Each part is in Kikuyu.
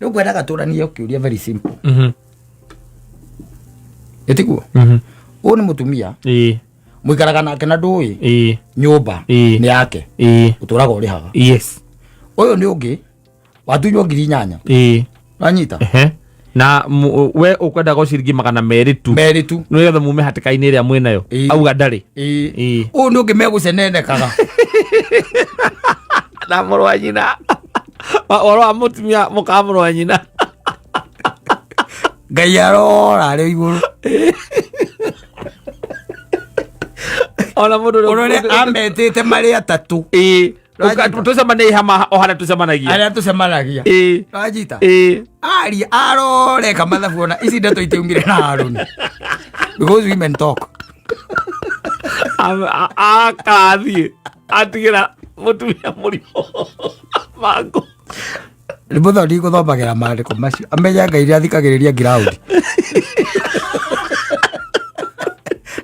Rĩu ngwendaga tũranie kĩũria very simple. Ĩtiguo? Ũyũ nĩ mũtumia mũikaraga nake na ndũĩ nyũmba nĩ yake, ũtũraga ũrĩhaga. Ũyũ nĩ ũngĩ watunywo 8,000. Wanyita? Ehe. Na we ũkwendaga ciringi 200 tu 200 tu. Nĩgetha mume hatĩka-inĩ ĩrĩa mwĩnayo. Auga ndarĩ. Ũyũ nĩ ũngĩ megũcenenekaga. Na mũrũ wa nyina, ũhoro wa mũtumia mũka mũrũ wa nyina. Ngai arora arĩ igũrũ. Ona mũndũ ũrĩa ametĩte marĩ atatũ. Rwanyita. Tũcemanie hama o harĩa tũcemanagia. Arĩa tũcemanagia. Wanyita? Aria aroreka mathabu, ona ici ndeto itiumire na Harũni, because women talk. Akathiĩ atigĩra mũtumia mũrimũ mangũ. Nĩ mũthoni gũthomagĩra maandĩko macio amenya Ngai nĩ athikagĩrĩria ngiraundi.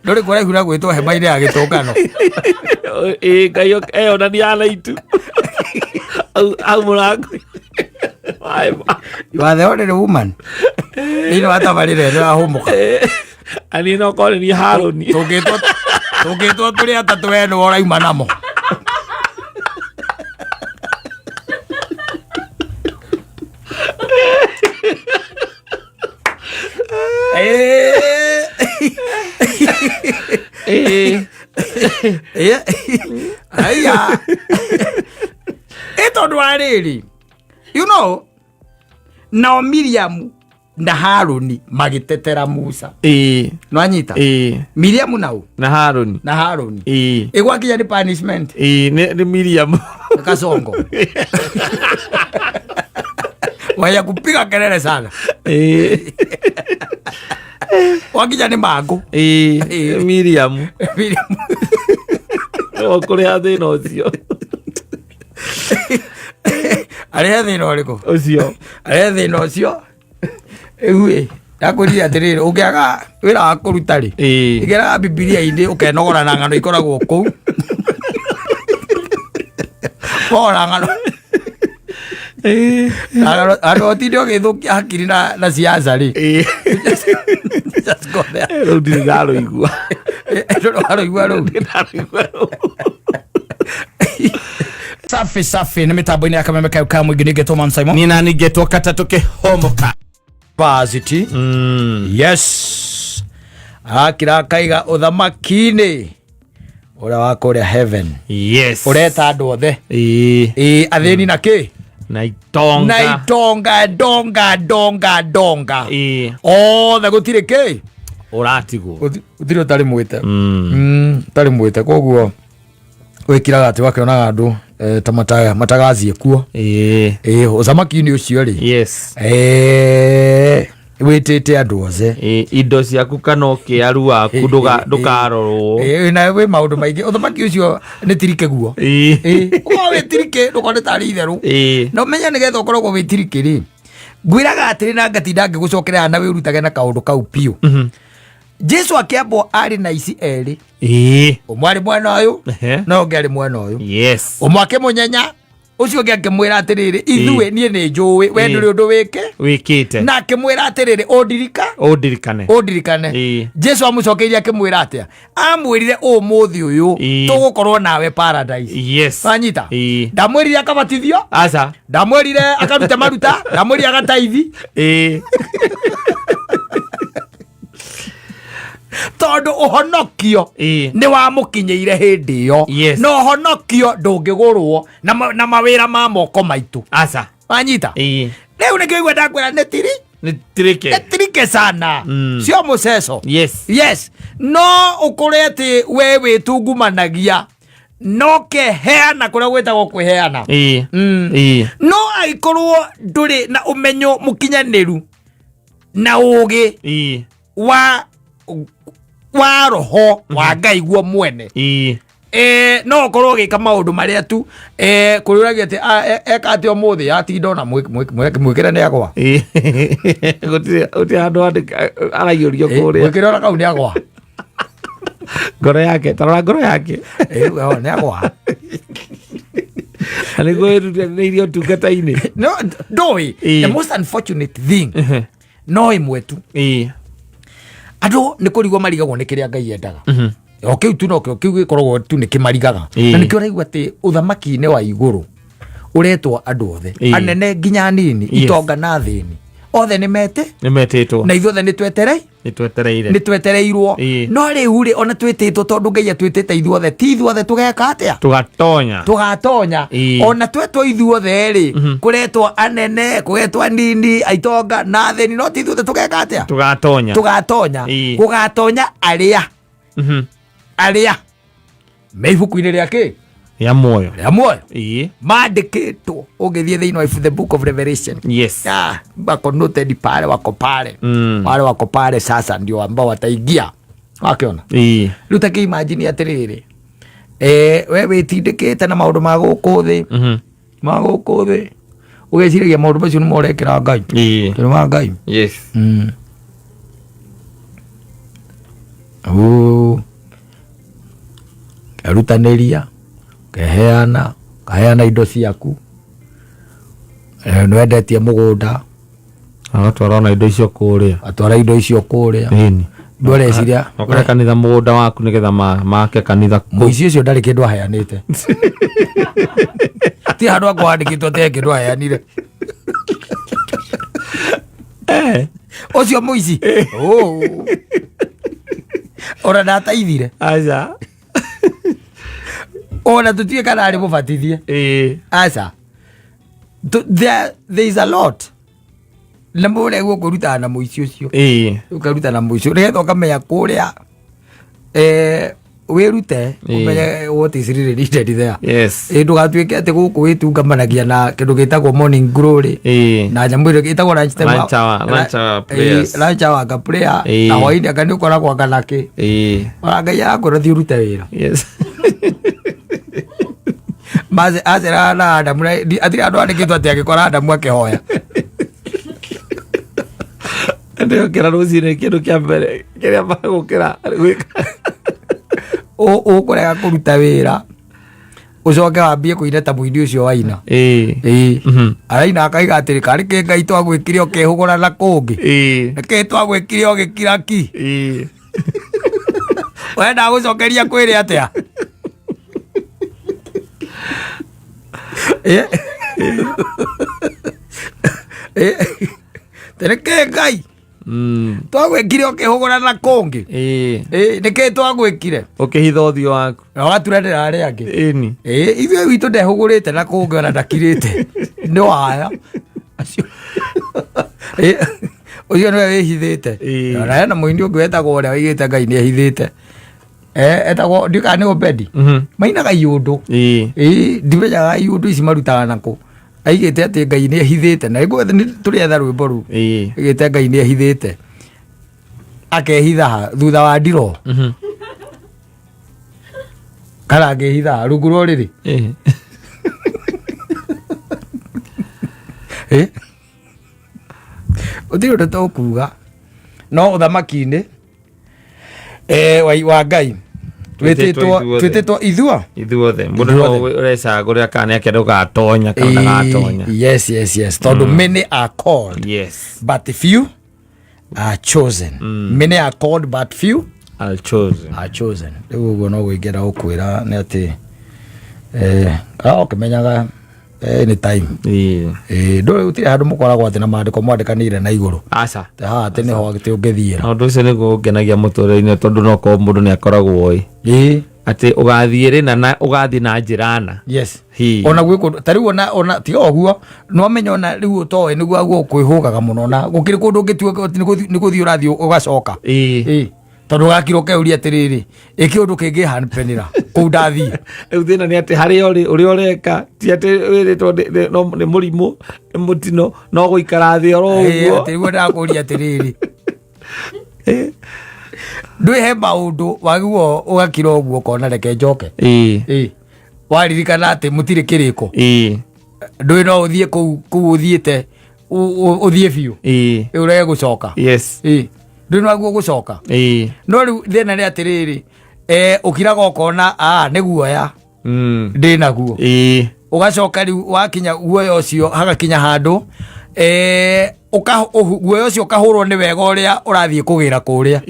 Ndũrĩ kũraihu na gwĩtwo hema-inĩ ya gĩtũngano. Ĩĩ, Ngai eyonania na itu hau mũrango wa hema. You are the only woman thĩinĩ wa tabarĩra ĩno ya hũmũka. Ani no korwo nĩ Harũni. Tũngĩtwo tũrĩ atatũ, we nĩwe ũrauma namo. Aya, ĩ tondũ wa rĩrĩ, nao Miriamu na Haruni magĩtetera Musa. Nwanyita? Miriamu nau Na Harũni. Na Haruni. Ĩgwakinya nĩ punishment. Ĩĩ, nĩ Miriam. Kasongo waya kupiga kelele sana. Wakinya nĩ mangũ. Ĩĩ, Miriam. Miriam. Nĩwe ũkũrĩha thĩna ũcio. Arehe thĩna ũrĩkũ? Ũcio. Arehe thĩna ũcio. Rĩu ĩ ndakwĩrire atĩrĩrĩ, ũngĩaga wĩra wa kũruta rĩ, igeraga Bibilia-inĩ ũkenogora na ng'ano ikoragwo kũu. Kogora ng'ano andũ ũtinde ũgĩthũkia hakiri na siasa rĩ. Just go there. Rĩu ndirĩ ndarũigua. Ndũrĩ warũigua rũu? Ndirĩ ndarũigua rũu. Safi safi, nĩ mĩtambo-inĩ ya Kameme kayo ka mũingĩ, nĩngetwo Man Simon. Niĩ nani ngetwo katatũ kĩhomoka. Varsity. Yes, arakira akaiga ũthamaki-inĩ ũrĩa wa kũrĩa heaven. Ũreta andũ othe. Ĩĩ, athĩni na kĩ Na itonga. Na itonga, ndonga ndonga ndonga. Othe, gũtirĩ kĩ Ũratigwo. Gũtirĩ ũtarĩ mwĩte. Ũtarĩ mwĩte, koguo wĩkiraga atĩ wakĩonaga andũ ta matagathiĩ kuo. Ĩĩ, ũthamaki-inĩ ũcio rĩ, wĩtĩte andũ othe. Ĩĩ, indo ciaku kana ũkĩaru waku ndũkarorwo. Ĩĩ, na wĩ maũndũ maingĩ ũthamaki ũcio nĩ tirike guo. Ũkorwo wĩ tirike, ndũkone tarĩ itherũ. Na ũmenye nĩgetha ũkoragwo wĩ tirike rĩ, ngwĩraga atĩrĩ na ngatinda ngĩgũcokerera na wĩrutage na kaũndũ kau biũ. Jesu akĩambwo arĩ na ici erĩ. Ũmwe arĩ mwena ũyũ na ũngĩ arĩ mwena ũyũ. Ũmwe akĩmũnyenya, ũcio ũngĩ akĩmwĩra atĩrĩrĩ, ithuĩ niĩ nĩ njũĩ we ndũrĩ ũndũ wĩke wĩkĩte. Na akĩmwĩra atĩrĩrĩ, ũndirika Ũndirikane. Ũndirikane. Jesu amũcokeirie akĩmwĩra atĩa? Amwĩrire, ũmũthĩ ũyũ tũgũkorwo nawe paradise. Wanyita? Ndamwĩrire akabatithio? Aca. Ndamwĩrire akarute maruta? Ndamwĩrire agataithi? Tondũ ũhonokio nĩ wamũkinyĩire hĩndĩ ĩyo. Na ũhonokio ndũngĩgũrwo na mawĩra ma moko maitũ. Aca. Wanyita? Rĩu nĩkĩo igua ndakwĩra nĩ tiri Nĩ tirike. Nĩ tirike sana. Sio mũceco. Yes, no ũkũre atĩ we wĩtungumanagia no keheana kũrĩa gwĩtagwo kwĩheana. No angĩkorwo ndũrĩ na ũmenyo mũkinyanĩru na ũgĩ wa roho wa Ngai guo mwene, no ũkorwo ũgĩka maũndũ marĩa tu kũrĩũragia atĩ eka atĩ ũmũthĩ yatinda ona mwĩkĩre nĩ agwa. Gũtirĩ handũ araiyũrio kũrĩa. Mwĩkĩre ona kau nĩ agwa. Ngoro yake, tarora ngoro yake. Nĩ agwa. Na nĩguo wĩrutanĩirie ũtungata-inĩ. No ndũĩ. Ĩĩ. The most unfortunate thing no ĩmwe tu. Andũ nĩ kũrigwo marigagwo nĩ kĩrĩa Ngai endaga. O kĩu tu nokĩo kĩu gĩkoragwo tu nĩ kĩmarigaga. Ĩĩ. Na nĩkĩo ũraigua atĩ ũthamaki-inĩ wa igũrũ ũretwo andũ othe. Ĩĩ. Anene nginya anini, itonga na athĩni, othe nĩ mete Nĩ metĩtwo. Na ithuothe nĩ tweterei. Nĩ twetereire. Nĩ twetereirwo. Ĩĩ. No rĩu rĩ, ona twĩtĩtwo, tondũ Ngai atwĩtĩte ithuothe, ti ithuothe tũgeka atĩa? Tũgatonya. Tũgatonya. Ona twetwo ithuothe rĩ, kũretwo anene, kũgetwo anini, aitonga na athĩni, no ti ithuothe tũgeka atĩa? Tũgatonya. Tũgatonya. Gũgatonya arĩa arĩa me ibuku-inĩ rĩa kĩ? Rĩa muoyo. Rĩa muoyo. Mandĩkĩtwo ũngĩthiĩ thĩinĩ wa the book of Revelation. Ah, wako noted pale, wako pale. Wale wako pale sasa ndio ambao wataingia, wakiona. Rĩu ta kĩimagine atĩrĩrĩ, we wĩtindĩkĩte na maũndũ ma gũkũ thĩ, ma gũkũ thĩ, ũgeciragia maũndũ macio nĩmo ũrekĩra Ngai. Tondũ wa Ngai. Oh. Kerutanĩria, keheana, kaheana indo ciaku. Nĩwendetie mũgũnda. Agatwara ona indo icio kũrĩa. Atwara indo icio kũrĩa. Ĩni. Ndũreciria. Ũkahe kanitha mũgũnda waku nĩgetha make kanitha kũu. Mũici ũcio ndarĩ kĩndũ aheanĩte. Ti handũ akwandĩkĩtwo atĩ he kĩndũ aheanire. Ũcio mũici. Oh. Ona ndataithire. Aca. Ona tũtiũĩ kana arĩ mũbatithie. Aca. There is a lot. Na mũrĩa ũkũrutana na mũici ũcio. Ũkaruta na mũici nĩgetha ũkamenya kũrĩa wĩrute ũmenye what is really needed there. Ndũgatuĩke atĩ gũkũ wĩtungamanagia na kĩndũ gĩtagwo morning glory na nyamũ ĩrĩa ĩtagwo lunch time. Lunch hour prayers. Lunch hour ka prayer. Na hwainĩ anga nĩ ũkoragwo anga nakĩ. Ona Ngai arakwĩra thiĩ ũrute wĩra. Aceraga na Adamu na atirĩ andũ andĩkĩtwo atĩ agĩkora Adamu akĩhoya. Ndĩokĩra rũcinĩ, kĩndũ kĩa mbere kĩrĩa magũkĩra gwĩka. Ũkũrega kũruta wĩra, ũcoke wambie kũina ta mũini ũcio waina. Ĩĩ. Araina akaiga atĩrĩ, karĩ kĩ Ngai twagwĩkire ũkĩhũgũra na kũngĩ? Nĩkĩ twagwĩkire ũgĩkira ki? Wenda gũcokeria kwĩrĩ atĩa? Nĩkĩ Ngai twagwĩkire ũkĩhũgũra na kũngĩ? Nĩkĩ twagwĩkire? Ũkĩhitha ũthiũ waku. Na waturanĩra arĩa angĩ. Ĩni. Ĩĩ, ithuĩ witũ ndehũgũrĩte na kũngĩ, ona ndakirĩte, nĩ waya acio. Ĩĩ, ũcio nĩwe wĩhithĩte. Ona hena mũini ũngĩ wetagwo ũrĩa waigĩte Ngai nĩ ehithĩte. Etagwo ndiũĩ kana nĩ Obedi. Mainaga iũndũ. Ĩĩ, ndimenyaga iũndũ ici marutaga nakũ. Aigĩte atĩ Ngai nĩ ehithĩte na tũrĩetha rwĩmbo rũu. Aigĩte Ngai nĩ ehithĩte, akehitha ha thutha wa ndiro kana angĩhitha ha rungu rwa ũrĩrĩ. Gũtirĩ ũndũ tũkuga, no ũthamaki-inĩ wa Ngai twĩtĩtwo twĩtĩtwo ithuothe. Twĩtĩtwo ithuo. Ithuothe, mũndũ no ũrecagũrĩra kana nĩ akĩenda gũgatonya kana ndagatonya. Yes, tondũ many are called but few are chosen. Many are called but few are chosen. Are chosen. Rĩu ũguo no gwĩkĩra ũkwĩra nĩ atĩ ũkĩmenyaga anytime. Ndũrĩ, gũtirĩ handũ mũkoragwo atĩ na maandĩko mwandĩkanĩire na igũrũ. Aca. Atĩ haha atĩ nĩho atĩ ũngĩthiĩra. Na ũndũ ũcio nĩguo ũngenagia mũtũrĩre-inĩ, tondũ no korwo mũndũ nĩ akoragwo ĩ atĩ ũgathiĩ rĩna na ũgathiĩ na njĩra na Ona gwĩ kũndũ ta rĩu, ona tiga ũguo, no amenya ona rĩu ũtoĩ nĩguo aguo kwĩhũgaga mũno, na gũkĩrĩ kũndũ ũngĩtua nĩ gũthiĩ ũrathiĩ ũgacoka. Tondũ ũgakira ũkeuria atĩrĩrĩ, ĩ kĩũndũ kĩngĩ hanpenĩra kũu ndathiĩ? Rĩu thĩna nĩ atĩ harĩa ũrĩ, ũrĩa ũreka ti atĩ wĩrĩtwo nĩ mũrimũ, nĩ mũtino, no gũikara thĩ oro ũguo. Atĩ rĩu ndakũria atĩrĩrĩ, ndwĩhe maũndũ wagiguo ũgakira ũguo ũkona reke njoke. Waririkana atĩ mũtirĩ kĩrĩko. Ndũĩ no ũthiĩ kũu ũthiĩte ũthiĩ biũ. Ũrege gũcoka. Ndũĩ no aguo gũcoka. No rĩu thĩna nĩ atĩrĩrĩ, ũkiraga ũkona nĩ guoya ndĩ naguo. Ũgacoka rĩu wakinya guoya ũcio hagakinya handũ guoya ũcio ũkahũrwo nĩ wega ũrĩa ũrathiĩ kũgĩra kũrĩa.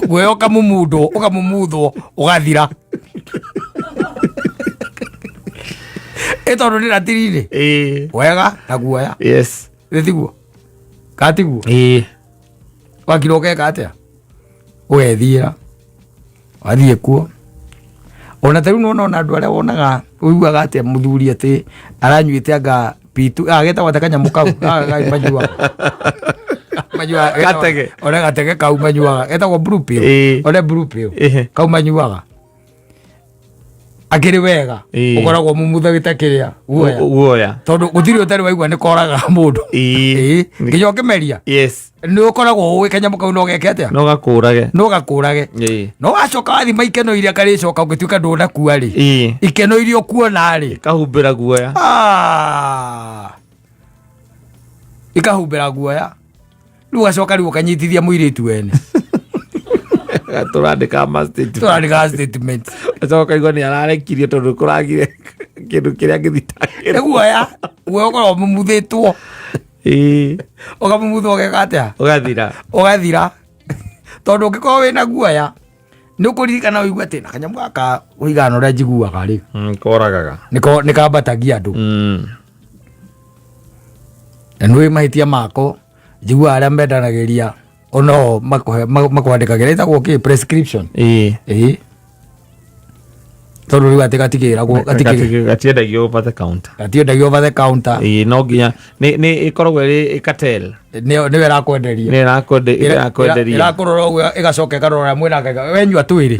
Guoya ũkamumundwo, ũkamumuthwo, ũgathira. Ĩ tondũ nĩ ratiri-rĩ, wega na guoya. Nĩ tiguo katiguo? Wakira ũgeka atĩa? Ũgethiĩra, wathiĩ kuo ona ta rĩu nĩwona ona andũ arĩa wonaga ũiguaga atĩa mũthuri atĩ aranyuĩte anga pitu agetagwo atĩa kanyamũ kau gaka manyuaga. Manyuaga Gatege. One gatege kau manyuaga getagwo blue pill. One blue pill kau manyuaga akĩrĩ wega. Ũkoragwo mũmuthagĩte kĩrĩa guoya. Guoya. Tondũ gũtirĩ ũtarĩ waigua nĩ koraga mũndũ. Nginya ũkĩmeria. Nĩ ũkoragwo ũĩ kanyamũ kau no geke atĩa? No gakũrage. No gakũrage. No wacoka wathima ikeno iria karĩcoka ũngĩtuĩka ndũnakua rĩ, ikeno iria ũkuona rĩ, kahumbĩra guoya. Ah! Ikahumbĩra guoya. Rĩu ũgacoka rĩu ũkanyitithia mũirĩtu wene. Tũrandĩka ma statement. Tũrandĩka statement. Acoka kaigua nĩ ararekirie tondũ kũragire kĩndũ kĩrĩa gĩthitangĩrwo. Nĩ guoya. Guoya ũkoragwo mũmuthĩtwo. Ũkamumuthwo ũgeka atĩa? Ũgathira. Ũgathira. Tondũ ũngĩkorwo wĩna guoya nĩ ũkũririkana ũigue atĩ na kanyamũ gaka kũigana ũrĩa njiguaga rĩ, Koragaga. Nĩko nĩkambatagia andũ. Na nĩ mahĩtia mako njiguaga arĩa mendanagĩria ono makũhe makwandĩkagĩra ĩtagwo kĩ prescription. Ĩĩ, tondũ rĩu atĩ gatikĩragwo gatikĩ Gatiendagio over the counter. Gatiendagio over the counter. Ĩĩ, no nginya nĩ ĩkoragwo ĩrĩ cartel. Nĩyo nĩyo ĩrakwenderia. Nĩ ĩrakwenderia. Ĩrakũrora ũguo ĩgacoka ĩkarora mwĩna wenyua twĩrĩ.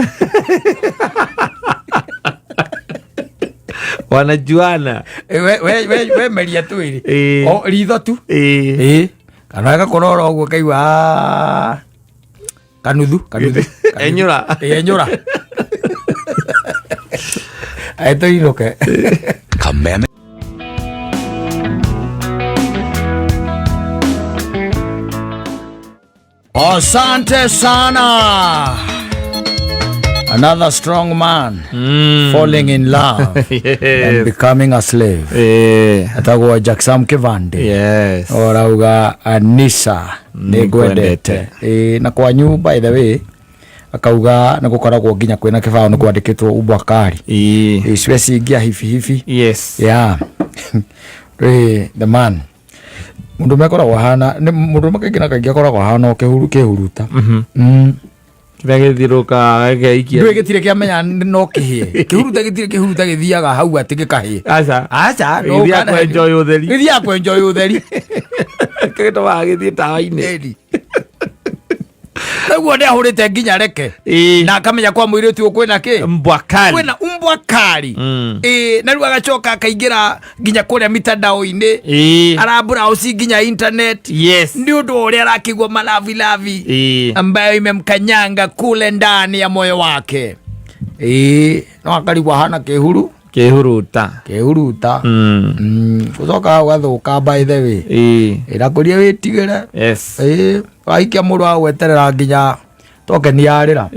Wanajuana. We meria twĩrĩ. O ritho tu. Ĩĩ, kana ĩgakũrora ũguo kaigua, "Ah, kanuthu kanuthu." Enyũra. Ĩĩ, enyũra tũinũke. Kameme. Asante sana. Another strong man falling in love and becoming a slave. Etagwo Jackson Kivande. Orauga Anisa nĩ ngwendete. Ĩĩ, na kwanyu by the way akauga nĩ gũkoragwo nginya kwĩna kĩbaũ nĩ kwandĩkĩtwo umbwa kali. Ĩĩ, siwezi ingia hivi hivi. Yeah. Ĩĩ, the man. Mũndũ mekoragwo ahana nĩ mũndũ kaingĩ na kaingĩ akoragwo ahana o kĩhuru kĩhuruta. Kĩrĩa gĩthiũrũrũkaga gĩkeikia. Ndũĩ gĩtirĩ kĩamenya no kĩhĩe. Kĩhuruta gĩtirĩ kĩhuruta gĩthiaga hau atĩ gĩkahĩe. Aca. Aca, no Gĩthiaga ũkana- kwenjoy ũtheri. Gĩthiaga kwenjoy ũtheri. Gĩtũmaga gĩthiĩ tawa-inĩ. Ĩni. Rĩu nĩ ahũrĩte nginya reke. Na akamenya kwa mũirĩtu ũyũ kwĩna kĩ? Mbwa kali. Kwĩna umbwa kali. Ĩĩ, na rĩu agacoka akaingĩra nginya kũrĩa mitandao-inĩ. Arabrowse nginya internet. Nĩ ũndũ wa ũrĩa arakĩigua malavilavi ambayo imemkanyanga kule ndani ya moyo wake. Ĩĩ, no akarigwo ahana kĩhuru. Kĩhuruta. Kĩhuruta. Gũcoka ũgathũka by the way. Ĩrakũria wĩtigĩre. Ĩĩ, wahikia mũndũ wa gweterera nginya tokeni yarĩra.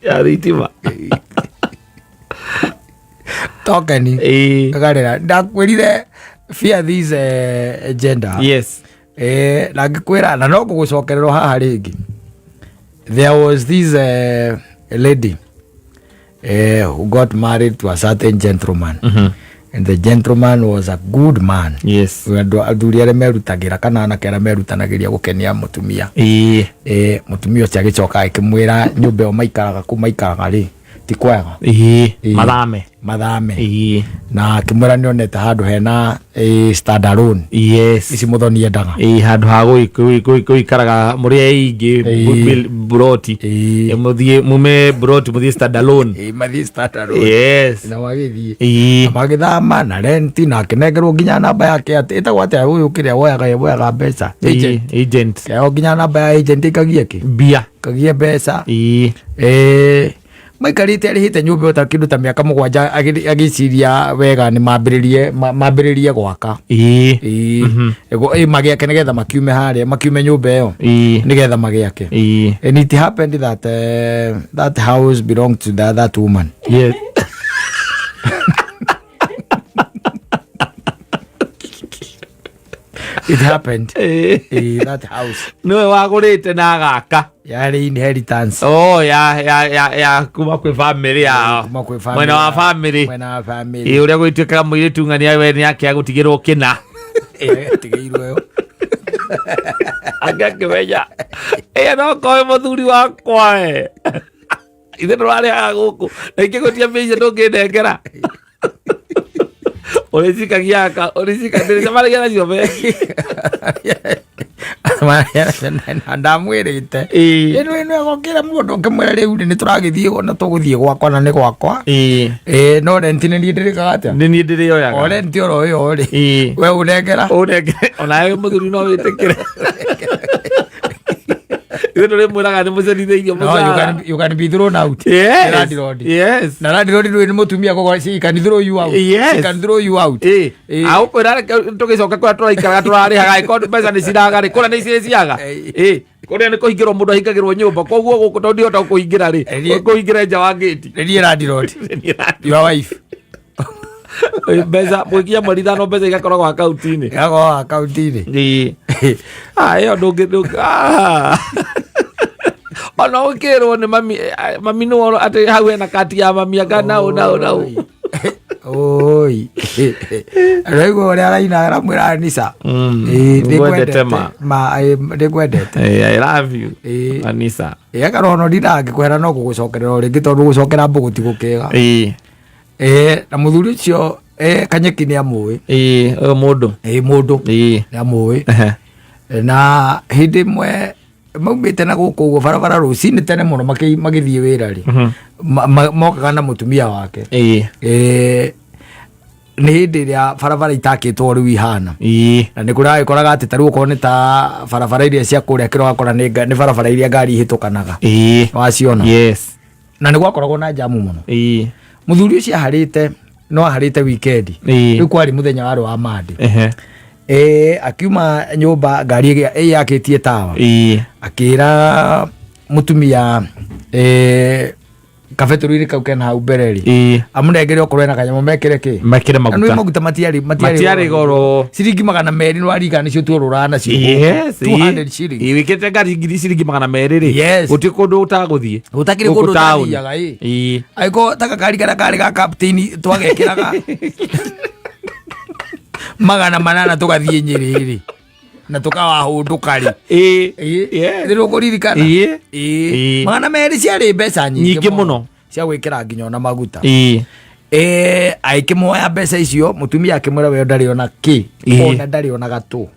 Ya thitima. Tokeni ĩkarĩra. Ndakwĩrire fear this gender. Na ngĩkwĩra na no ngũgũcokererwo haha rĩngĩ. There was this lady who got married to a certain gentleman. And the gentleman was a good man. Andũ athuri arĩa merutagĩra kana anake arĩa merutanagĩria gũkenia mũtumia. Mũtumia ũcio agĩcoka akĩmwĩra nyũmba ĩyo maikaraga kũ maikaraga rĩ ti kwega. Mathame. Mathame. Na akĩmwĩra nĩonete handũ hena stand alone. Ici mũthoni endaga. Ĩĩ, handũ ha gũikaraga mũrĩ aingĩ buroti. Mũthiĩ mume buroti mũthiĩ stand alone. Ĩĩ, mathiĩ stand alone. Na magĩthiĩ. Magĩthama na renti na akĩnengerwo nginya namba yake atĩ ĩtagwo atĩa ũyũ kĩrĩa woyaga mbeca. Agent. Agent. Kĩheo nginya namba ya agent ĩkagie kĩ? Mbia. Kagie mbeca. Maikarĩte arĩhĩte nyũmba ĩyo ta kĩndũ ta mĩaka 7 agĩciria wega nĩ mambĩrĩrie mambĩrĩrie gwaka. Ĩĩ. Ĩĩ, magĩake nĩgetha makiume harĩa, makiume nyũmba ĩyo nĩgetha magĩake. And it happened that that house belonged to that woman. Yes. It happened. Ĩĩ, that house Nĩwe wagũrĩte na agaka. Yarĩ inheritance. Oh, ya kuma kwĩ family yao. Kuma kwĩ family Mwena wa yao. family. Mwena wa family. Ĩ, ũrĩa gwĩtuĩkaga mũirĩtu ng'ania we nĩ ake agũtigĩrwo kĩna. Ĩĩ, atigĩirwo ĩyo. Angĩ akĩmenya ĩyo no koe mũthuri wakwa e ithe ndũrarĩhaga gũkũ na ingĩgũtia mbia icio ndũngĩnengera ũrĩcikagia aka ũrĩcika ndĩrĩcemanagia nacio bengi. Na ndamwĩrĩte ĩno ĩno egokĩra mũndũ ũkĩmwĩra rĩu rĩ, nĩ tũragĩthiĩ ona tũgũthiĩ gwakwa na nĩ gwakwa. Ĩĩ, no rent nĩ niĩ ndĩrĩkaga atĩa? Nĩ niĩ ndĩrĩoyaga. O rent oro ĩyo rĩ, we ũnengera. Ũnengere onawe mũthuri no wĩtĩkĩre ithe ndũrĩmwĩraga nĩ mũcerithĩirio No, you mũcara. can, you can be thrown out. Yes. Nĩ landlord. Yes. Na landlord ndũĩ nĩ mũtumia koguo she can throw you out. Yes. She can throw you out. Ĩ, Ĩ. agũkwĩra tũgĩcoka kũrĩa tũraikaraga tũrarĩhaga ĩkorwo mbeca nĩ ciraga rĩ kũrĩa nĩ cirĩ ciaga. Ĩ, kũrĩa nĩ kũhingĩrwo mũndũ ahingagĩrwo nyũmba koguo gũkũ tondũ ndihota kũhingĩra rĩ Ĩ. kũhingĩra nja wa ngĩti. Nĩ niĩ landlord. Your wife. Mbeca gwĩkinya mweri 5 mbeca igakoragwo akaunti-inĩ. Igakoragwo akaunti-inĩ. Ĩ. Ah, ĩyo ndũngĩ ndũngĩ ah. Ona ũkĩrwo nĩ mami mami nĩ atĩ hau hena kati ya mami anga nau nau nau. Oi. Raigua ũrĩa araina aramwĩra Anisa. Ĩ, Nĩngwendete ma. Ma, ĩ, nĩngwendete. I love you. Ĩ. Anisa. Ĩ, akorwo ona ndinangĩkwĩra no gũgũcokerera o rĩngĩ tondũ gũcokera mbũgũ ti gũkĩga. Ĩ. Ĩ, na mũthuri ũcio Kanyeki nĩ amũĩ. Ĩ, ũyũ mũndũ. Ĩ, mũndũ. Ĩ. Nĩ amũĩ. Na hĩndĩ ĩmwe maumĩte na gũkũ ũguo barabara rũcinĩ tene mũno magĩthiĩ wĩra rĩ, mokaga na mũtumia wake. Ĩ. Ĩ, nĩ hĩndĩ ĩrĩa barabara itakĩtwo rĩu ihana. Ĩ. Na nĩ kũragĩkoraga atĩ ta rĩu okorwo nĩ ta barabara iria cia kũrĩa kĩro wakora nĩ barabara iria ngari ihĩtũkanaga. Ĩ. Waciona? Yes. Na nĩ gwakoragwo na jamu mũno. Ĩ. Mũthuri ũcio aharĩte, no aharĩte weekend. Ĩ. Rĩu kwarĩ mũthenya warĩ wa Monday. Ehe. Akiuma nyũmba ngari ĩyakĩtie tawa. Ĩ. Akĩra mũtumia, kabetũrũ-inĩ kau kena hau mbere rĩ. Ĩ. Amũnengere okorwo ena kanyamũ mekĩre kĩ? Mekĩre Na nĩ maguta. maguta matiarĩ Matiarĩ goro. Ciringi 200 nĩ warigana nĩcio tuorũraga nacio. Yes, 200 shillings. Ĩ, wĩkĩrĩte ngari ngiri ciringi 200 rĩ. Yes. Gũtirĩ kũndũ ũtagũthiĩ. Gũtakĩrĩ Gũkũ kũndũ taũni. ũtathiaga, ĩ. Ĩ. Angĩkorwo ta gakari karĩa karĩ ga captain twagekĩraga 800 tũgathiĩ Nyĩrĩ rĩ. Na tũkawahũndũka rĩ. Ĩ. Ĩ. Yes. Nĩ ũkũririkana? Ĩ. Ĩ. Ĩ. 200 ciarĩ mbeca nyingĩ Nyingĩ mũno. Cia gwĩkĩra nginya ona maguta. Ĩ. Agĩkĩmuoya mbeca icio, mũtumia akĩmwĩra we ndarĩ ona kĩ, Ĩ. ona ndarĩ ona gatũ.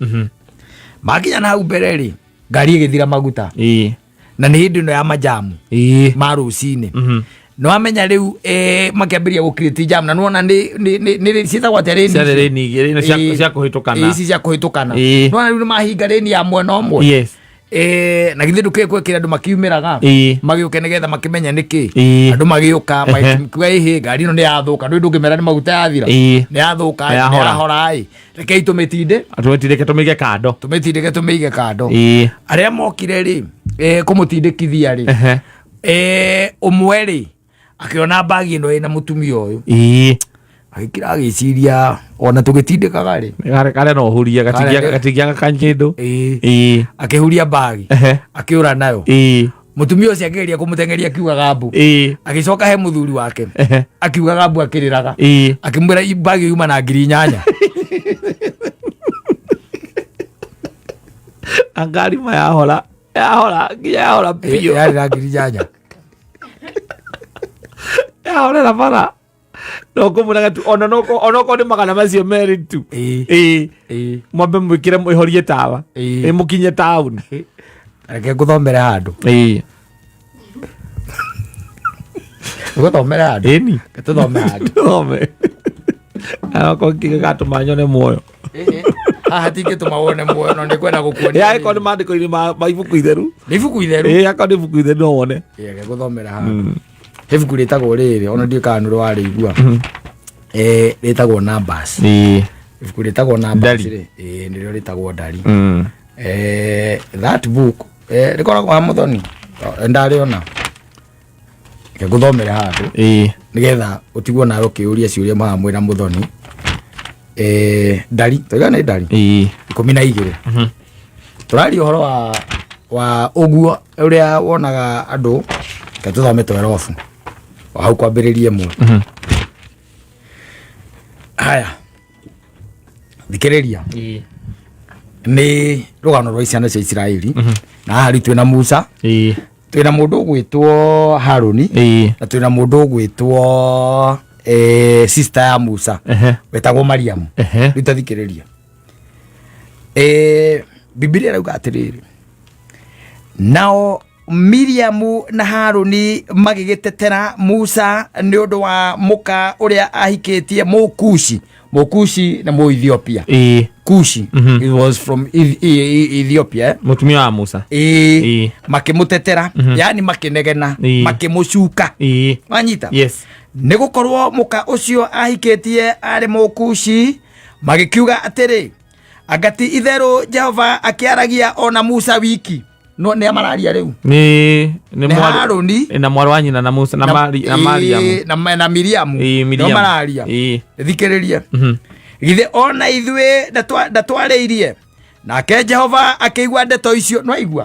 Makinya na hau mbere rĩ, ngari ĩgĩthira maguta. Ĩ. Na nĩ hĩndĩ ĩno ya majamu Ĩ. ma rũcinĩ. Nĩ wamenya rĩu, makĩambĩrĩria gũcreate jam, na nĩwona nĩ ciĩtagwo atĩa rĩni Ciarĩ icio? rĩni igĩrĩ, ĩno cia kũhĩtũkana. Ĩ, ici cia kũhĩtũkana. Ĩ. Nĩwona rĩu nĩ mahinga rĩni ya mwena ũmwe. Yes. Na githĩ ndũkĩũĩ gwĩkĩra andũ makiumĩraga? Ĩ. Magĩũke nĩgetha makĩmenye nĩkĩ. Ĩ. Andũ magĩũka, Ehe. makiuga ĩhĩ, ngari ĩno nĩ yathũka. Ndũĩ ndũngĩmera nĩ maguta yathira. Ĩ. Nĩ yathũka, Nĩ yahora. nĩ yahora ĩ. Rekei tũmĩtinde. Tũmĩtindĩke tũmĩige kando. Tũmĩtindĩke tũmĩige kando. Ĩ. Arĩa mokire rĩ, kũmũtindĩkithia rĩ. Ehe. Ũmwe rĩ, akĩona mbagi ĩno ĩna mũtumia ũyũ. Ĩ. Agĩkira agĩciria ona tũgĩtindĩkaga rĩ. Karĩa no ũhurie, Karĩa nĩ- gatingĩaga kanyĩndũ. Ĩ. Ĩ. Akĩhuria mbagi. Ehe. Akĩũra nayo. Ĩ. Mũtumia ũcio akĩgeria kũmũteng'eria akiugaga mbu. Ĩ. Agĩcoka he mũthuri wake. Ehe. Akiugaga mbu akĩrĩraga. Ĩ. Akĩmwĩra mbagi yuma na ngiri inyanya. Angari ma yahora. Yahora, nginya yahora biũ. Yarĩ na ngiri inyanya. Yahorera bara. No kũmũraga tu, ona no ona okorwo nĩ 200 tu. Ĩ. Ĩ. Ĩ. Mwambe mwĩkĩre mwĩhorie tawa. Ĩ. Ĩ, mũkinye taũni. Reke ngũthomere handũ. Ĩ. Ngũthomere handũ. Ĩni. Reke tũthome handũ. Thome. Okorwo kĩgatũma nyone muoyo. Ĩ, haha tingĩtũma wone muoyo, no nĩngwenda gũkuonia. Ĩ, angĩkorwo nĩ maandĩko-inĩ ma ibuku itheru. Nĩ ibuku itheru. Ĩ, angĩkorwo nĩ ibuku itheru no wone. Ĩ, reke ngũthomere handũ. He ibuku rĩtagwo rĩrĩ, ona ndiũĩ kana nĩ warĩigua. Rĩtagwo Numbers. Ibuku rĩtagwo Numbers. Ndari. Rĩ, nĩrĩo rĩtagwo Ndari. That book rĩkoragwo ha Mũthoni. Ndarĩona, reke ngũthomere handũ nĩgetha ũtigwo nawe ũkĩũria ciũria maha mwĩna Mũthoni. Ndari, tũiga nĩ Ndari 12. Tũraria ũhoro wa ũguo ũrĩa wonaga andũ. Reke tũthome 12 o hau kwambĩrĩria 1. Haya, thikĩrĩria. Nĩ rũgano rwa ciana cia Isiraeli, na haha rĩu twĩna Musa, twĩna mũndũ ũgwĩtwo Haruni, na twĩna mũndũ ũgwĩtwo sister ya Musa wetagwo Mariamu. Rĩu tathikĩrĩria. Bibilia ĩrauga atĩrĩrĩ, nao Miriamu na Haruni magĩgĩtetera Musa nĩ ũndũ wa mũka ũrĩa ahikĩtie Mũkushi. Mũkushi nĩ Mũethiopia. Kushi. It was from Ethiopia. Mũtumia wa Musa. Ĩĩ. Makĩmũtetera, yani makĩnegena, makĩmũcuka. Wanyita? Yes. Nĩ gũkorwo mũka ũcio ahikĩtie arĩ Mũkushi, magĩkiuga atĩrĩ, anga ti itherũ Jehova akĩaragia ona Musa wiki? No nĩ amararia rĩu. Nĩ Nĩ Haruni na mwarĩ wa nyina na Musa na na Mariamu. Na Miriamu. Ĩĩ, nĩo Miriamu. mararia. Thikĩrĩria. Githĩ ona ithuĩ ndatwarĩirie? Nake Jehova akĩigua ndeto icio. No aigua?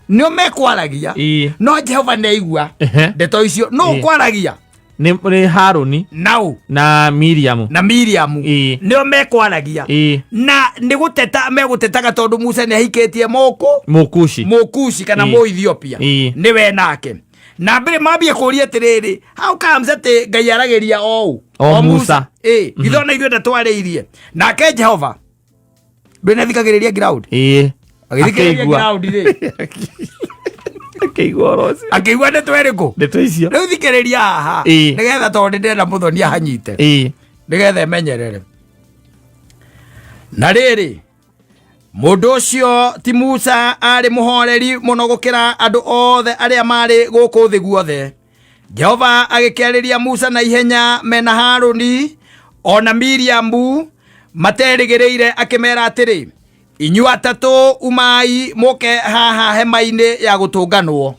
Nĩo mekwaragia. No Jehova nĩ aigua ndeto icio. No ũkwaragia? Nĩ Haruni nau na Miriamu. Na Miriamu. Nĩo mekwaragia. Na nĩ gũteta megũtetaga tondũ Musa nĩ ahikĩtie mũkũ Mũkushi. Mũkushi kana Mũethiopia. Nĩwe nake na mbere mambie kũria atĩrĩrĩ, how comes atĩ Ngai aragĩria o ũ? O Musa. Ĩ, githĩ ona ithuĩ ndatwarĩirie? Nake Jehova ndwĩnathikagĩrĩria ground. Agĩthikĩrĩria Akĩigua. ground rĩ. Akĩigua ũhoro ũcio. Akĩigua ndeto ĩrĩkũ? Ndeto icio. Rĩu thikĩrĩria haha. Nĩgetha, tondũ nĩ ndĩrenda Mũthoni ahanyite, nĩgetha emenyerere. Na rĩrĩ, mũndũ ũcio ti Musa arĩ mũhoreri mũno gũkĩra andũ othe arĩa marĩ gũkũ thĩ guothe. Jehova agĩkĩarĩria Musa na ihenya mena Haruni ona Miriamu materĩgĩrĩire, akĩmera atĩrĩ, inyuĩ atatũ umai mũke haha hema-inĩ ya gũtũnganwo.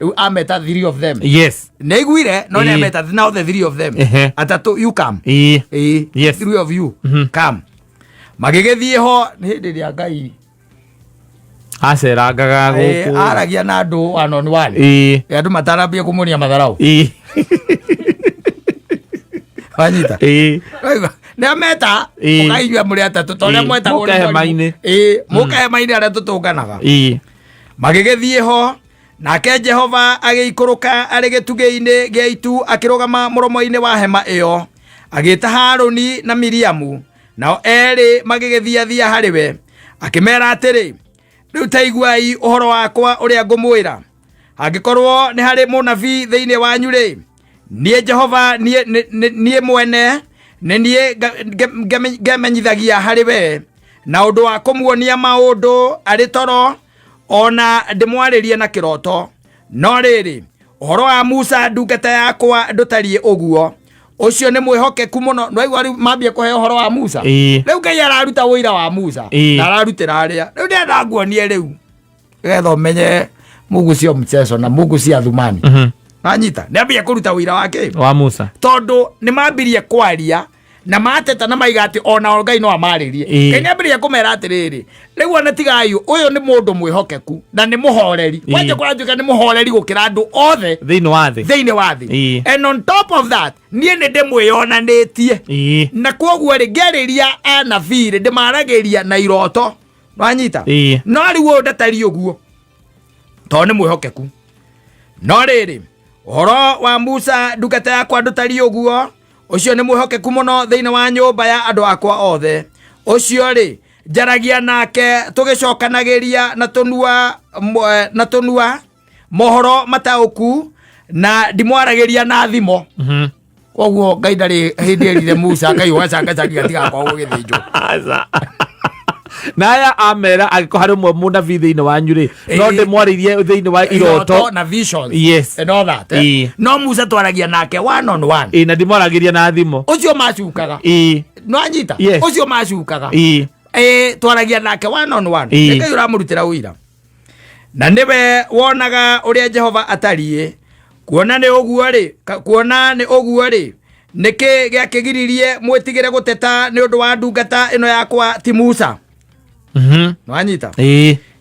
Rĩu ameta three of them. Nĩaiguire no nĩameta now the three of them. Atatũ, you come. Ĩĩ. Three of you come. Magĩgĩthiĩ ho. Nĩ hĩndĩ ĩrĩa Ngai Acerangaga gũkũ. Aragia na andũ one on one. Andũ matarambia kũmuonia matharau. Wanyita? Waigua? Nĩ ameta. Mũkaigua mũrĩ atatũ ta ũrĩa mwetagwo Mũke nĩ mwarimũ. hema-inĩ. Ĩĩ, mũke hema-inĩ arĩa tũtũnganaga. Magĩgĩthiĩ ho, nake Jehova agĩikũrũka arĩ gĩtugĩ-inĩ gĩa itu, akĩrũgama mũromo-inĩ wa hema ĩyo, agĩĩta Harũni na Miriamu, nao erĩ magĩgĩthiathia harĩ we. Akĩmera atĩrĩ, rĩu ta iguai ũhoro wakwa ũrĩa ngũmwĩra. Angĩkorwo nĩ harĩ mũnabii thĩinĩ wanyu rĩ, niĩ Jehova, niĩ mwene nĩ niĩ ngemenyithagia harĩ we na ũndũ wa kũmuonia maũndũ arĩ toro, ona ndĩmwarĩrie na kĩroto. No rĩrĩ, ũhoro wa Musa ndungata yakwa ndũtariĩ ũguo, ũcio nĩ mwĩhokeku mũno. Nwaigua rĩu mambie kũhe ũhoro wa Musa. Rĩu Ngai araruta ũira wa Musa. Na ararutĩra arĩa rĩu ndĩrenda nguonie rĩu nĩgetha ũmenye Mungu sio mchezo na Mungu si athumani. Wanyita? Nĩ ambie kũruta ũira wake. Wa Musa. Tondũ nĩ mambirie kwaria na mateta na maiga atĩ ona Ngai no amarĩrie. Ngai nĩ ambĩrĩria kũmera atĩrĩrĩ, rĩu ona tigai, ũyũ nĩ mũndũ mwĩhokeku na nĩ mũhoreri. Kwanja kũratuĩka nĩ mũhoreri gũkĩra andũ othe thĩinĩ wa thĩ. Thĩinĩ wa thĩ. And on top of that, niĩ nĩ ndĩmwĩyonanĩtie. Na koguo rĩ, ngĩarĩria anabii rĩ, ndĩmaragĩria na iroto. Wanyita? No rĩu ũyũ ndatariĩ ũguo tondũ nĩ mwĩhokeku. No rĩrĩ, ũhoro wa Musa ndungata yakwa ndũtariĩ ũguo, ũcio nĩ mwĩhokeku mũno thĩinĩ wa nyũmba ya andũ akwa othe. Ũcio rĩ, njaragia nake tũgĩcokanagĩria na tũnua na tũnua mohoro mataũku, na ndimwaragĩria na thimo. Koguo Ngai ndarĩ hĩndĩ erire Musa, Ngai ũgacangacangi gatigakorwo gũgĩthĩnjwo. Aca. Na aya amera angĩkorwo harĩ ũmwe mũnabii thĩinĩ wanyu rĩ, no ndĩmwarĩirie thĩinĩ wa iroto na visions Yes. and all that, eh? No Musa twaragia nake one on one. Ĩ, na ndimwaragĩria na thimũ. Ũcio macukaga. No anyita. Yes. Ũcio macukaga. Twaragia nake one on one. Ngai ũramũrutĩra ũira na nĩwe wonaga ũrĩa Jehova atariĩ. Kuona nĩ ũguo rĩ, kuona nĩ ũguo rĩ, nĩkĩ gĩakĩgiririe mwĩtigĩre gũteta nĩ ũndũ wa ndungata ĩno yakwa ti Musa? Nĩwanyita?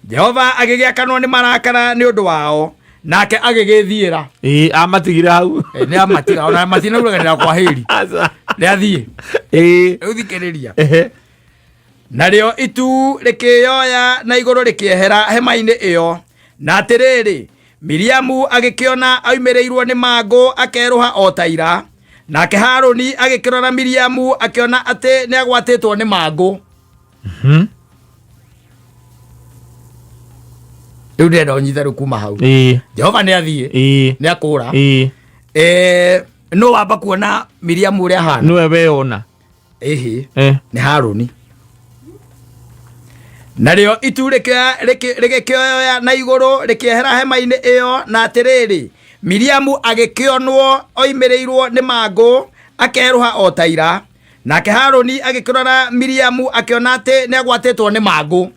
Jehova agĩgĩakanwo nĩ marakara nĩ ũndũ wao, nake agĩgĩthiĩra. Ĩ, amatigire hau. Nĩ amatiga, ona matinauraganĩra kwa hĩri. Aca. Nĩ athiĩ. Rĩu thikĩrĩria. Narĩo itu rĩkĩyoya na igũrũ rĩkĩehera hema-inĩ ĩyo, na atĩrĩrĩ, Miriamu agĩkĩona aumĩrĩirwo nĩ mangũ akerũha o ta ira. Nake Harũni agĩkĩrora Miriamu akĩona atĩ nĩ agwatĩtwo nĩ mangũ. Rĩu ndĩrenda ũnyite rĩu kuma hau. Jehova nĩ athiĩ. Nĩ akũra. Nũ wamba kuona Miriamu ũrĩa ahana? Nĩwe weyona. Ĩhĩ. Nĩ Harũni. Narĩo itu rĩgĩkĩoya na igũrũ rĩkĩehera hema-inĩ ĩyo, na atĩrĩrĩ, Miriamu agĩkĩonwo oimĩrĩirwo nĩ mangũ akerũha o ta ira. Nake Harũni agĩkĩrora Miriamu akĩona atĩ nĩ agwatĩtwo nĩ mangũ.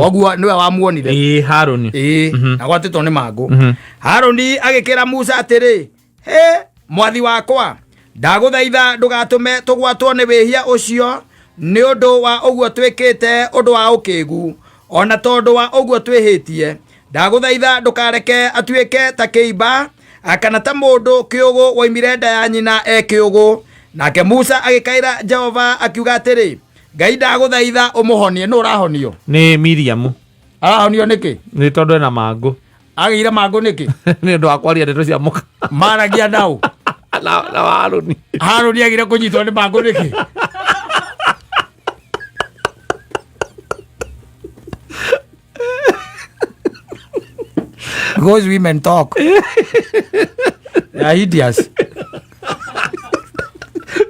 Koguo nĩwe wamuonire. Ĩ, Harũni. Ĩĩ, agwatĩtwo nĩ mangũ. Harũni agĩkĩra Musa atĩrĩ, Hĩ, mwathi wakwa, ndagũthaitha ndũgatũme tũgwatwo nĩ wĩhia ũcio nĩ ũndũ wa ũguo twĩkĩte ũndũ wa ũkĩgu, ona tondũ wa ũguo twĩhĩtie. Ndagũthaitha ndũkareke atuĩke ta kĩimba kana ta mũndũ kĩũgũ woimire nda ya nyina e kĩũgũ. Nake Musa agĩkaĩra Jehova akiuga atĩrĩ, Ngai ndagũthaitha ũmũhonie. Nũ ũrahonio? Nĩ Miriamu. Arahonio nĩkĩ? Nĩ tondũ ena mangũ. Agĩire mangũ nĩkĩ? Nĩ ũndũ wa kwaria ndeto cia mũka. Maragia nao. Na Harũni. Harũni agire kũnyitwo nĩ mangũ nĩkĩ? Because women talk. They are idiots.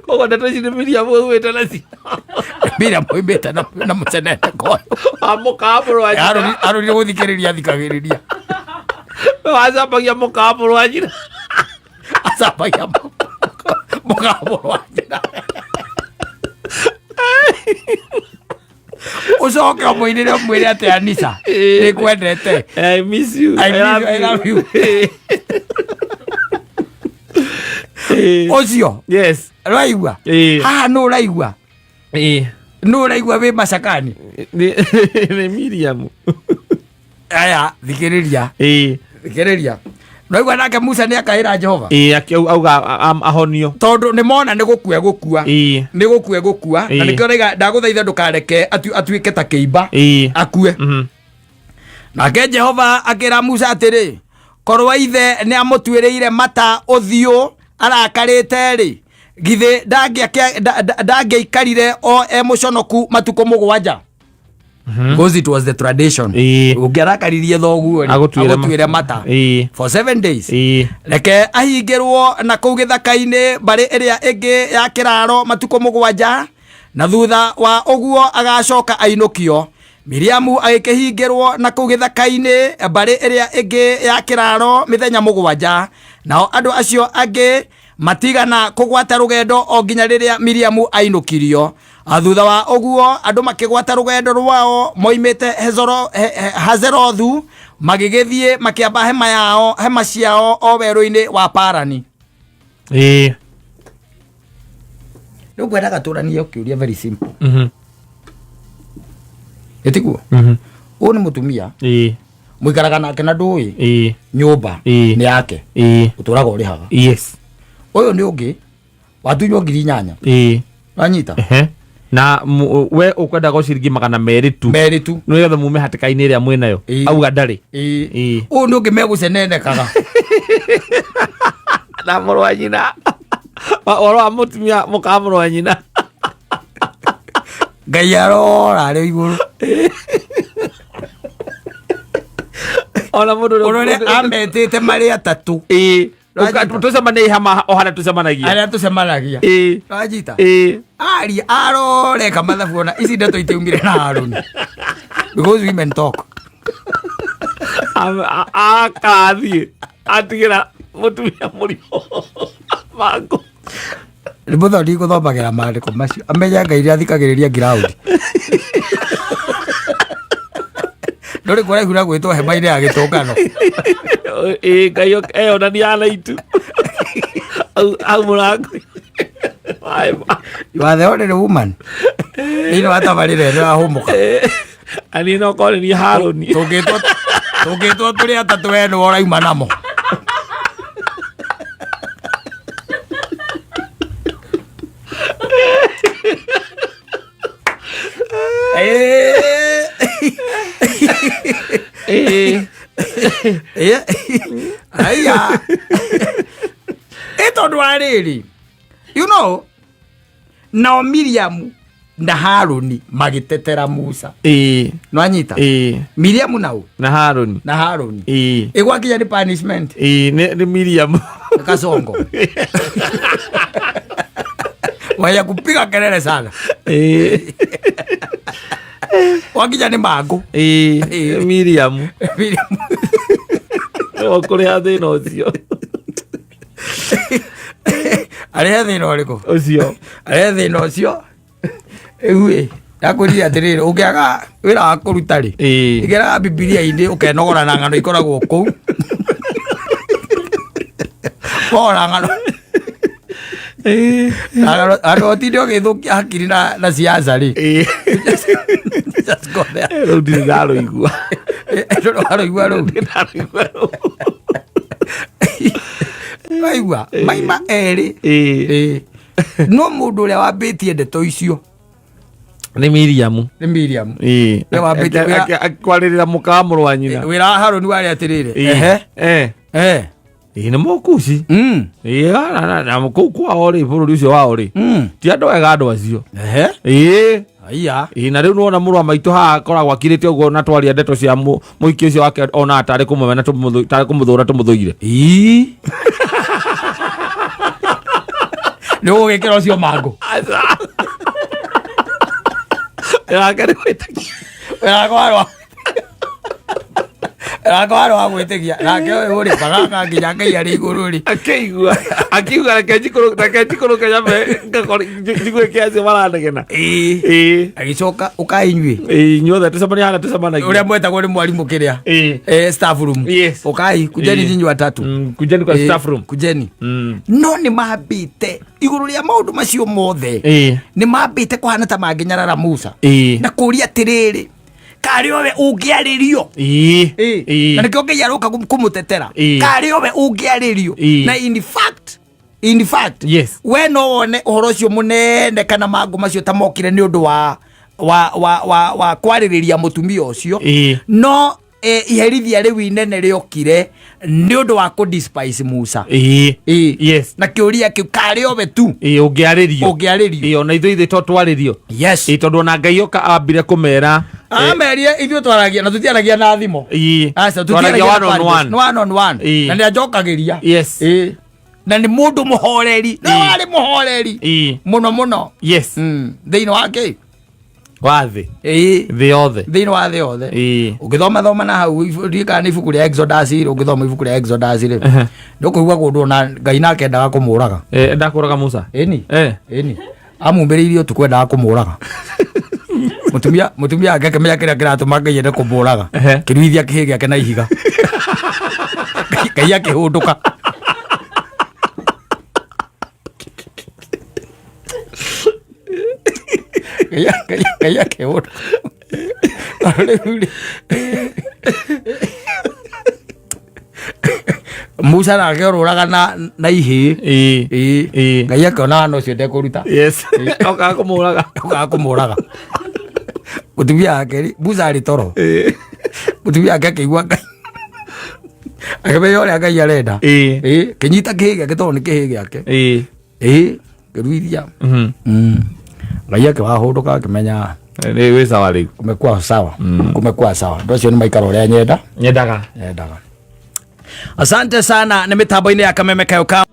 Koguo ndeto ici nĩ Miriam aumĩte nacio. Miriam oimĩte na mũcenete koyo. Wa mũka mũrũ wa nyina. Harũni nĩ gũthikĩrĩria athikagĩrĩria. Wacambagia mũka mũrũ wa nyina. Acambagia mũka mũrũ wa nyina. Ũcoke ũmũinĩre ũmwĩre atĩ Anisa nĩngwendete. I miss you. I miss you, I love you. Ũcio. Yes. Ũraigua? Haha nũ ũraigua? Nũ ũraigua wĩ macakani? Nĩ Miriam. Aya, thikĩrĩria. Thikĩrĩria. Ũraigua nake Musa nĩ akaĩra Jehova? Auga ahonio. Tondũ nĩ mona nĩ gũkua gũkua. Nĩ gũkua gũkua. Na nĩkĩo araiga ndagũthaitha ndũkareke atuĩke ta kĩimba. Akue. Nake Jehova akĩra Musa atĩrĩ, korwo ithe nĩ amũtuĩrĩire mata ũthiũ arakarĩte rĩ, githĩ ndangĩaikarire o e mũconoku matukũ 7? Because it was the tradition. Ũngĩarakaririe thoguo rĩ, agũtuĩre mata for 7 days. Reke ahingĩrwo na kũu gĩthaka-inĩ mbarĩ ĩrĩa ĩngĩ ya kĩraro matukũ 7, na thutha wa ũguo agacoka ainũkio. Miriamu agĩkĩhingĩrwo na kũu gĩthaka-inĩ mbarĩ ĩrĩa ĩngĩ ya kĩraro mĩthenya 7, nao andũ acio angĩ matigana kũgwata rũgendo o nginya rĩrĩa Miriamu ainũkirio. Thutha wa ũguo andũ makĩgwata rũgendo rwao moimĩte Hazerothu, magĩgĩthiĩ makĩamba hema ciao o werũ-inĩ wa Parani. Rĩu ngwendaga tũranie kĩũria very simple. Ĩtiguo? Ũyũ nĩ mũtumia. Mũikaraga nake na ndũĩ. Nyũmba nĩ yake. Ũtũraga ũrĩhaga. Ũyũ nĩ ũngĩ watunywo 8,000. Wanyita? Na we ũkwendaga ciringi 200 tu. Merĩ tu. Nĩgetha mume hatĩka-inĩ ĩrĩa mwĩnayo. Auga ndarĩ. Ũyũ nĩ ũngĩ megũcenenekaga. Na mũrũ wa nyina. Ũhoro wa mũtumia mũka mũrũ wa nyina. Ngai arora arĩ igũrũ. Ona mũndũ ũrĩa Ũrore ametĩte marĩ atatũ. Wanyita. Tũcemanie hama o harĩa tũcemanagia. Arĩa tũcemanagia. Ĩĩ. Wanyita. Ĩĩ. Aria aroreka mathabu ona ici ndeto itiumire na Haruni. Because women talk. Akathiĩ atigĩra mũtumia mũrimũ mangũ. Nĩ mũthoni gũthomagĩra maandĩko macio amenya Ngai nĩathikagĩrĩria ngiraũndi. Ndũrĩ kũraihu na gwĩtwo hema-inĩ ya gĩtũngano. Ĩĩ, Ngai eyonania na itu hau mũrango wa hema. You are the only woman. Thĩinĩ wa tabarĩra ĩno ya hũmũka. Ani no korwo nĩ Harũni. Tũngĩtwo tũrĩ atatũ we nĩwe ũrauma namo. Ĩĩ. Aya. Ĩ tondũ wa rĩrĩ, nao Miriamu na Haruni magĩtetera Musa. Ĩĩ. Nĩwanyita? Ĩĩ. Miriamu nau Na Harũni. Na Haruni. Ĩĩ. Ĩgwakinya nĩ punishment. Ĩĩ, nĩ Miriam. Kasongo. Waya kupiga kelele sana. Ĩĩ. Wakinya nĩ mangũ. Ĩĩ. Ĩĩ. Miriam. Miriam. Nĩwe ũkũrĩha thĩna ũcio. Arehe thĩna ũrĩkũ? Ũcio. Arehe thĩna ũcio. Rĩu ĩ, ndakwĩrire atĩrĩrĩ, ũngĩaga wĩra wa kũruta rĩ, Ĩĩ. igeraga Bibilia-inĩ ũkenogora na ng'ano ikoragwo kũu. Wona ng'ano. Ĩĩ. Andũ ũtinde ũgĩthũkia hakiri na siasa rĩ. Ĩĩ. Just go there. Rĩu ndirĩ ndarũigua. Ndũrĩ warũigua rũu. Ndirĩ ndarũigua rũu. Waigua maima erĩ. Ĩĩ. Ĩĩ. No mũndũ ũrĩa wambĩtie ndeto icio Nĩ Miriam. Nĩ Miriam. Ĩĩ. Nĩ wambĩtie Akwarĩrĩra mũka wa mũrũ wa nyina. Wĩra wa Harũni warĩ atĩrĩrĩ. Ĩĩ. Ehe. Eh. Eh. Ĩĩ, nĩ mũkuci. Ĩĩ, na kũu kwao rĩ, bũrũri ũcio wao rĩ, ti andũ ega andũ acio. Ehe. Ĩĩ. Aya. Ĩĩ, na rĩu nĩwona mũrũ wa maitũ haha akoragwo akirĩte ũguo na twaria ndeto cia mũhiki ũcio wake ona tarĩ kũmũmena tarĩ kũmũthũra tũmũthũire. Ii. Nĩ ũgũgĩkĩra ũcio mangũ. Wake nĩ gwĩtĩkia. Wĩra wakwa warĩ wa gwĩtĩkia nake ũyũ rĩ bagaka nginya Ngai arĩ igũrũ rĩ. Akĩigua akiuga reke njikũrũke nyambe njigue kĩ acio maranegena. Ĩĩ. Ĩĩ. Agĩcoka ũkai inyuĩ. Ĩĩ, inyuothe tũcemania harĩa tũcemanagia. Ũrĩa mwetagwo nĩ mwarimũ kĩrĩa. Ĩĩ. Staff room. Yes. Ũkai kujeni Ĩĩ. nyinyi watatu. Kujeni kwa Ĩĩ, staff room. Kujeni. No nĩ mambĩte igũrũ rĩa maũndũ macio mothe. Ĩĩ. Nĩ mambĩte kũhana ta mangĩnyarara Musa. Ĩĩ. Na kũria atĩrĩrĩ, karĩ owe ũngĩarĩrio. Ĩĩ. Ĩĩ. Na nĩkĩo Ngai aroka kũmũtetera. Ĩĩ. Karĩ owe ũngĩarĩrio. Ĩĩ. Na in fact Yes. we no wone ũhoro ũcio mũnene kana mangũ macio ta mokire nĩ ũndũ wa kwarĩrĩria mũtumia ũcio. Ĩĩ. No iherithia rĩu inene rĩokire nĩ ũndũ wa kũ despise Musa. Ĩĩ. Ĩĩ. Yes. Na kĩũria kĩu karĩ owe tu Ĩĩ, ũngĩarĩrio. Ũngĩarĩrio. Ĩĩ, ona ithuĩ to twarĩrio. Yes. Ĩĩ, tondũ ona Ngai oka ambire kũmera. Amerie ithuĩ twaragia na tũtiaragia na thimo. Ĩĩ. Aca, Twaragia tũtiaragia one na on parables. one. Nĩ one on one. Ĩĩ. Na nĩ anjokagĩria. Yes. Ĩĩ. Na nĩ mũndũ mũhoreri. Nĩ Ĩĩ. warĩ mũhoreri. Ĩĩ. Mũno mũno. Yes. Thĩinĩ wa kĩ? Wa thĩ. Ĩĩ. Thĩ yothe. Thĩinĩ wa thĩ yothe. Ĩĩ. Ũngĩthoma thoma na hau ndiũĩ kana nĩ ibuku rĩa Exodus rĩ, ũngĩthoma ibuku rĩa Exodus rĩ, Ehe. nĩ ũkũigua kũndũ ona Ngai nake endaga kũmũraga. Ndakũraga Musa. Ĩni. Ĩni. Amumĩrĩirie ũtukũ endaga kũmũraga. Mũtumia wake akĩmenya kĩrĩa kĩratũma Ngai ende kũmũraga. Ehe. Kĩruithia kĩhĩ gĩake na ihiga. Ngai akĩhũndũka. Ngai akĩhũndũka. Rĩu rĩ, Musa nake orũraga na ihĩĩ. Ĩĩ. Ĩĩ. Ĩĩ. Ngai akĩona wana ũcio ndekũruta. Yes. Okaga kũmũraga. Okaga kũmũraga. Mũtumia wake rĩ, Musa arĩ toro. Ĩĩ. Mũtumia wake akĩigua Ngai akĩmenya ũrĩa Ngai arenda. Ĩĩ. Ĩĩ, kĩnyita kĩhĩ gĩake tondũ nĩ kĩhĩ gĩake. Ĩĩ. Ĩĩ, kĩruithia. Ngai akĩwahũndũka akĩmenya Nĩ wĩ sawa rĩu. Kumekuwa sawa. Kumekuwa sawa. Andũ acio nĩ maikara ũrĩa nyenda. Nyendaga. Nyendaga. Asante sana nĩ mĩtambo-inĩ ya Kameme Kayo ka.